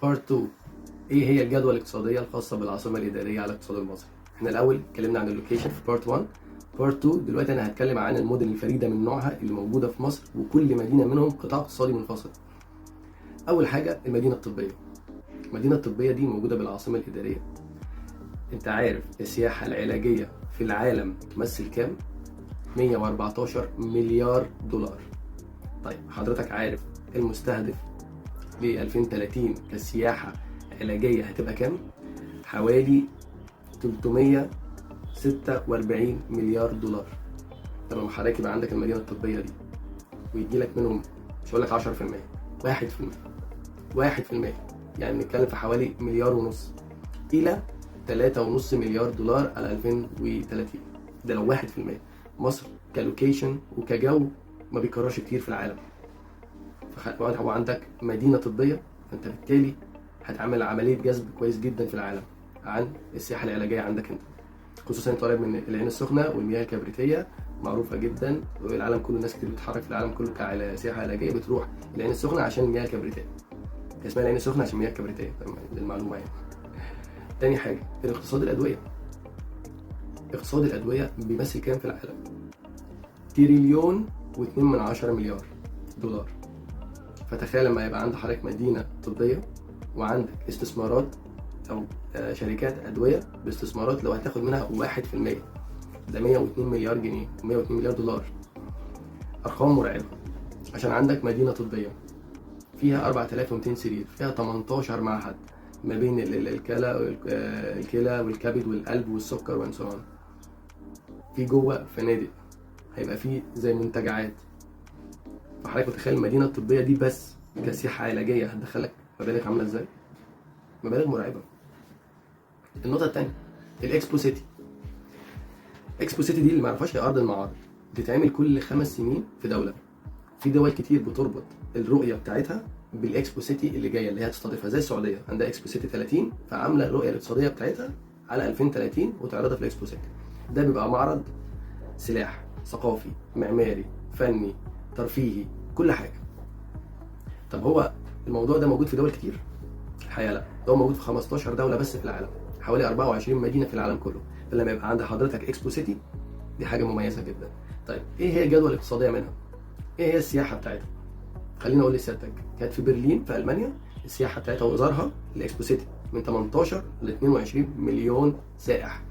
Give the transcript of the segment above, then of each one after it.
part 2، ايه هي الجدوى الاقتصادية الخاصة بالعاصمة الادارية على الاقتصاد المصري؟ احنا الاول اتكلمنا عن ال location في part 1. part 2 دلوقتي انا هتكلم عن المدن الفريدة من نوعها اللي موجودة في مصر، وكل مدينة منهم قطاع اقتصادي منفصل. اول حاجة المدينة الطبية. المدينة الطبية دي موجودة بالعاصمة الاداريه. انت عارف السياحة العلاجية في العالم تمثل كام؟ 114 مليار دولار. طيب حضرتك عارف المستهدف ل 2030 كسياحة علاجية هتبقى كام؟ حوالي 346 مليار دولار. تمام، حضرتك يبقى عندك المدينة الطبية دي ويجي لك منهم، مش هقول لك 10%، 1%، 1%، يعني بنتكلم في حوالي 1.5 مليار إلى 3.5 مليار دولار على 2030. ده لو 1%. مصر ك location وكجو ما بيكررش كتير في العالم. فهو عندك مدينة طبية، فانت بالتالي هتعمل عملية جذب كويس جدا في العالم عن السياحة العلاجية عندك انت، خصوصا انت قريب من العين السخنة والمياه الكبريتية معروفة جدا، والعالم كله ناس كتير بتتحرك في العالم كله كسياحة علاجية بتروح العين السخنة عشان المياه الكبريتية. اسمها العين السخنة عشان المياه الكبريتية للمعلومة يعني. تاني حاجة الاقتصاد الأدوية. اقتصاد الأدوية بيمثل كام في العالم؟ 1.2 تريليون دولار. فتخيل لما يبقى عند حضرتك مدينة طبية وعندك استثمارات أو شركات أدوية باستثمارات لو هتاخد منها 1%، ده 102 مليار جنيه، 102 مليار دولار. أرقام مرعبة. عشان عندك مدينة طبية فيها 4200 سرير، فيها 18 معهد ما بين الكلى والكبد والقلب والسكر وانسان. في جوه فنادق، هيبقى في زي منتجعات. فحضرتك متخيل المدينة الطبية دي بس كسياحه علاجية هتدخلك مبالغ عامله ازاي؟ مبالغ مرعبة. النقطة الثانية ال Expo City. Expo City دي اللي ما يعرفهاش هي ارض المعارض، بتتعمل كل 5 سنين في دولة. في دول كتير بتربط الرؤية بتاعتها بال Expo City اللي جاية اللي هي هتستضيفها، زي السعودية عندها Expo City 30، فعامله الرؤية الاقتصادية بتاعتها على 2030 وتعرضها في ال Expo City. ده بيبقى معرض سلاح ثقافي معماري فني ترفيهي كل حاجة. طب هو الموضوع ده موجود في دول كتير؟ الحقيقة لا، ده هو موجود في 15 دولة بس في العالم، حوالي 24 مدينة في العالم كله. فلما يبقى عند حضرتك Expo City دي حاجة مميزة جدا. طيب ايه هي الجدوى الاقتصادية منها؟ ايه هي السياحة بتاعتها؟ خليني اقول لسيادتك، كانت في برلين في المانيا السياحة بتاعتها وزارها ال Expo City من 18 ل 22 مليون سائح.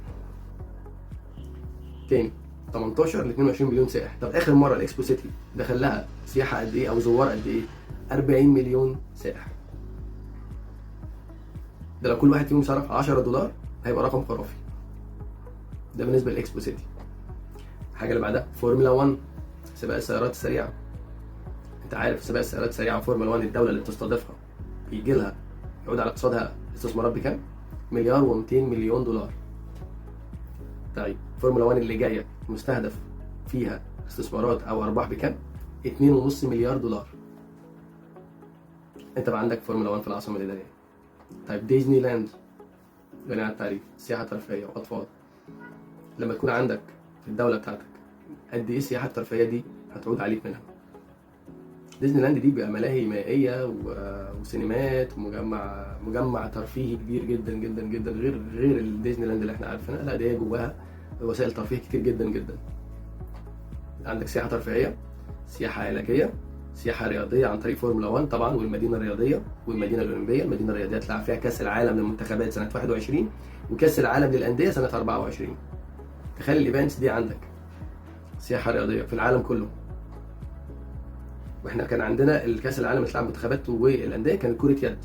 تاني 18 ل 22 مليون سائح. طب اخر مرة ال Expo City دخل لها سياحة قد ايه او زوار قد ايه؟ 40 مليون سائح. ده لو كل واحد فيهم صرف $10 هيبقى رقم خرافي. ده بالنسبة لل Expo City. الحاجة اللي بعدها فورمولا 1، سباق السيارات السريعة. انت عارف سباق السيارات السريعة فورمولا 1 الدولة اللي بتستضيفها بيجي لها يعود على اقتصادها استثمارات بكام؟ 1.2 مليار دولار. طيب فورمولا 1 اللي جاية مستهدف فيها استثمارات او ارباح بكام؟ 2.5 مليار دولار. انت بقى عندك فورمولا 1 في العاصمة الادارية. طيب ديزني لاند غني عن التعريف، سياحة ترفيهية واطفال. لما تكون عندك في الدولة بتاعتك قد ايه السياحة الترفيهية دي هتعود عليك منها؟ ديزني لاند دي بيبقى ملاهي مائية وسينمات ومجمع مجمع ترفيهي كبير جدا جدا جدا، غير الديزني لاند اللي احنا عارفينها، لا دي هي جواها وسائل ترفيه كتير جدا جدا. عندك سياحة ترفيهية، سياحة علاجية، سياحة رياضية عن طريق فورمولا 1 طبعا، والمدينة الرياضية والمدينة الاولمبية. المدينة الرياضية اتلعب فيها كاس العالم للمنتخبات سنة 21 وكاس العالم للاندية سنة 24. تخيل ال events دي عندك سياحة رياضية في العالم كله. واحنا كان عندنا الكاس العالم اللي اتلعب منتخبات والاندية كانت كره يد،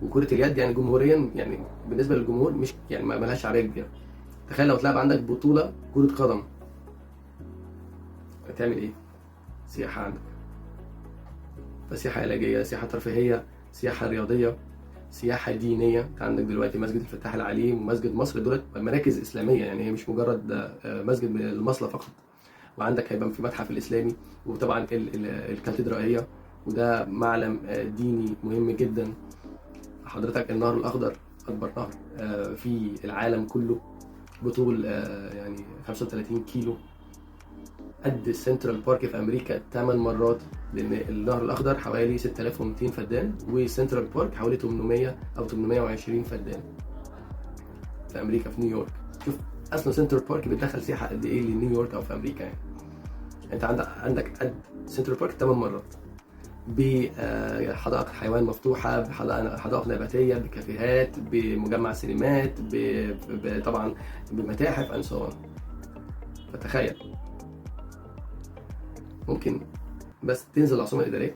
وكره اليد يعني جمهوريا، يعني بالنسبة للجمهور مش يعني ما لهاش شعبية كبيرة. تخيل لو اتلعب عندك بطوله كره قدم هتعمل ايه؟ سياحة عندك. فسياحه علاجية، سياحة ترفيهية، سياحة رياضية، سياحة دينية. انت عندك دلوقتي مسجد الفتاح العليم ومسجد مصر، دولت مراكز اسلامية، يعني هي مش مجرد مسجد المصلى فقط. وعندك هيبقى في متحف الاسلامي، وطبعا الكاتدرائيه، وده معلم ديني مهم جدا. حضرتك النهر الاخضر اكبر نهر في العالم كله بطول يعني 35 كيلو. قد سنترال بارك في امريكا 8 مرات، لان النهر الاخضر حوالي 6200 فدان وسنترال بارك حوالي 800 او 820 فدان في امريكا في نيويورك. شوف اصلا سنترال بارك بتدخل سياحة قد ايه لنيويورك او في امريكا. يعني انت عندك قد سنترال بارك 8 مرات، بحدائق حيوان مفتوحة، بحدائق نباتيه، بكافيهات، بمجمع سينمات، طبعا بمتاحف and so on. فتخيل ممكن بس تنزل العاصمة الادارية.